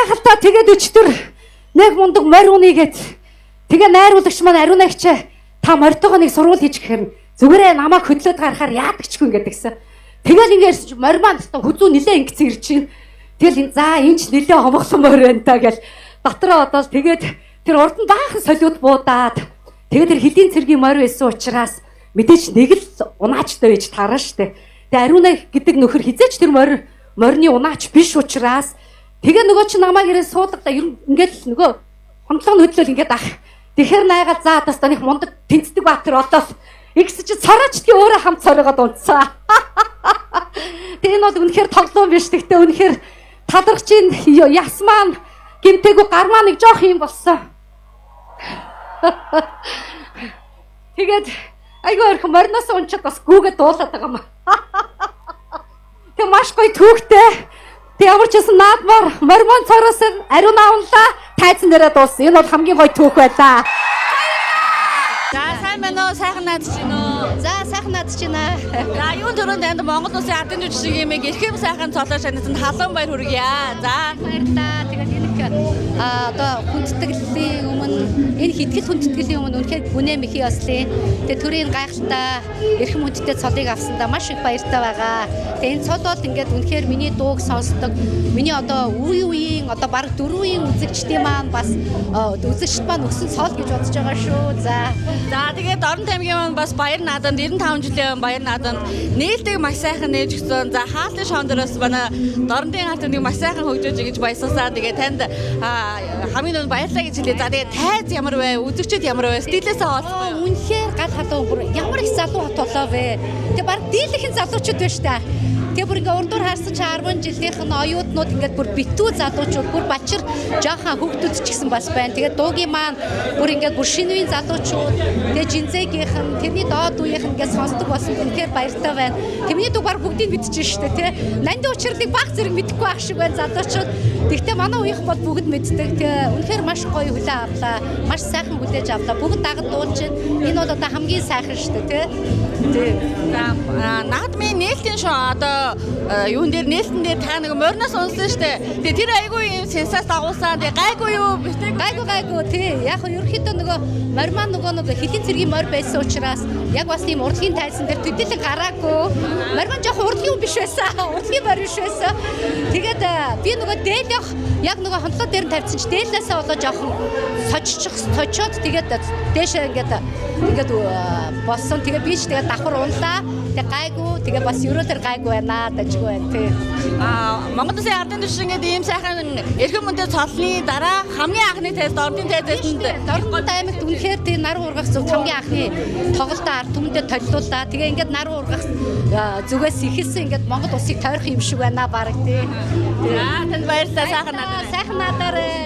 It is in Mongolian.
Гайхалтай, тэгээд өчтөр нэг мундаг морь уны гэт. Тэгээ найруулагч маань "Ариунагч, та морьтойгоо нэг сурвал хийж" гэхэр "Зүгээрээ, намайг хөдлөөд гарахаар яадаг чгүй" ингээд гэсэн. Тэгэл ингээд ирсэн чи морь маань өстө хүзүү нилээ ингэсэн ирж чинь. Тэгэл энэ за энэ ч нилээ хомглон морь байна та гэл дотроо бодоод, тэгээд тэр урд нь баахан солиуд буудаад, тэгээд тэр хөлийн цэргийн морь байсан учраас мэдээж нэг л унаачтай байж таарна штэ. Тэгээ Ариуна гэдэг нөхөр хизээч тэр морины унаач биш учраас тэгээ нөгөө чинь намайг ирээ суулгада, ер нь ингээд л нөгөө хондлоо хөдлөөл ингээд ах. Тэгэхээр найгаад за одоо таних мундаг тэнцдэг баатар болоод ингэсэн чи цорооч тгий өөрөө хамт цоройгоод унтсан. Тэгээ энэ бол үнэхээр тоглоом биш. Тэгтээ үнэхээр талархаж ин яс маань гимтэйгүү, гар маань нэг жоох юм болсон. Тэгээд айгүй орхин мориноос унчаад бас гүүгээ дуулаад байгаа юм. Тэг маш гоё түүхтэй. Тэг ямар ч байсан наадмаар мормон цороос ариун аавнлаа, тайзан дээрээ дууссан. Энэ бол хамгийн гоё түүх байлаа. За, сайн байна уу? Сайхан наадч байна уу? За, сайхан наадч байна. За, юун түрүүнд танд Монгол Улсын ардын жүжиг юм эрхэм сайхан цолоо шанатанд халуун баяр хүргье. За. Баярлалаа. Тэгээд энэ их одоо хүндэтгэлийн өмнө, энэ хитгэл хүндэтгэлийн өмнө үнэхээр гүнээ мэхий ёслын. Тэгээд төрийн гайхалтай эрхэм хүндтэй цолыг авсандаа маш их баяртай байгаа. Тэгээд энэ цол бол ингээд үнэхээр миний дууг сонсдог. Миний одоо үе үеийн, одоо бараг дөрвөн үеийн үзэгчдийн маань бас үзэгчд маань өгсөн цол гэж бодож байгаа шүү. За. За, тэгээд Дорнот аймгийн маань бас баяр нааданд 95 жилийн баяр нааданд нээлтийг маш сайхан нээж өгсөн. За, хаалтын шоон дээрээс манай Дорнотын ард түмнийг маш сайхан хөгжөөж гэж баясгалсан. Тэгээд танд хамгийн түрүүнд баярлалаа гэж хэлье. За, тэгээд тайз ямар вэ? Үзэгчд ямар вэ? Сэтгэлээсээ хоолцсон. Үнэхээр гал халуун, бүр ямар их залуу хот болоо вэ? Тэгээ баг дийлэнхэн залуучууд байна штэ. Тэгээ бүр ингээ урдуур харсан чи 10 жилийнх нь оюутнууд, ингээд бүр битүү залуучууд, бүр бачир жоохон хүүхдүүд ч гэсэн бас байна. Тэгээ дуугийн маань бүр ингээд бүр шинэ үеийн залуучууд, тэгээ жинзээгийнх нь, тэрний доод үеийнх нь ингээд сонсдог болсон, үнэхээр баяртай байна. Тэрний дуу баг бүгдийг мэдчихээн штэ, тий. Нандин учирлыг баг зэрэг мэдэхгүй байх шиг байна залуучууд. Тэгтээ манай үеийнхэн бол бүгд мэддэг. Тэгээ үнэхээр маш гоё хүлээн авлаа. Маш сайхан хүлээж авлаа. Бүгд даган дуулж байна. Энэ бол одоо хамгийн сайхан штэ, тий. Тий. За, наадмын нээлтийн шоу одоо юун дээр, нээлтэн дээр та нэг мориноос унсан штэ. Тэгээ тэр айгүй юм сенсац дагуулсан. Тэгээ гайгүй юу? Битээ. Гайгүй, гайгүй, тий. Яг нь ерөнхийдөө нөгөө морь маань нөгөө хөлийн цэргийн морь байсан учраас яг бас тийм урлагийн тайзан дээр төдийлөн гараагүй. Морь маань жоохон урлагийн хүн биш байсан. Урлагийн морь биш байсан. Тэгээд би нөгөө дээлэх яг нөгөө хондлоо дээр нь тавьсан чи дээлээсээ болоо жоохон соччих сочоод, тэгээд дээшээ ингээд болсон. Тэгээд би ч тэгээд давхар унлаа. Тэгээд гайгүй. Тэгээд бас ерөөлөр гайгүй байна. Дажгүй байна, тий. Монгол Улсын ардын түвшин ингээд ийм сайхан эрхэм мөндөд цолны дараа хамгийн анхны тайз Дорнотын тайз байсан. Дорнот аймагт үнэхээр тий нар уургах зүг хамгийн анхны тоглолтоо ард түмэндээ толиуллаа. Тэгээ ингээд нар уургах зүгээс эхэлсэн, ингээд Монгол улсыг тойрох юм шиг байна баг, тий. За, танд баярлалаа, сайхан наадам. Сайхан наадаарай.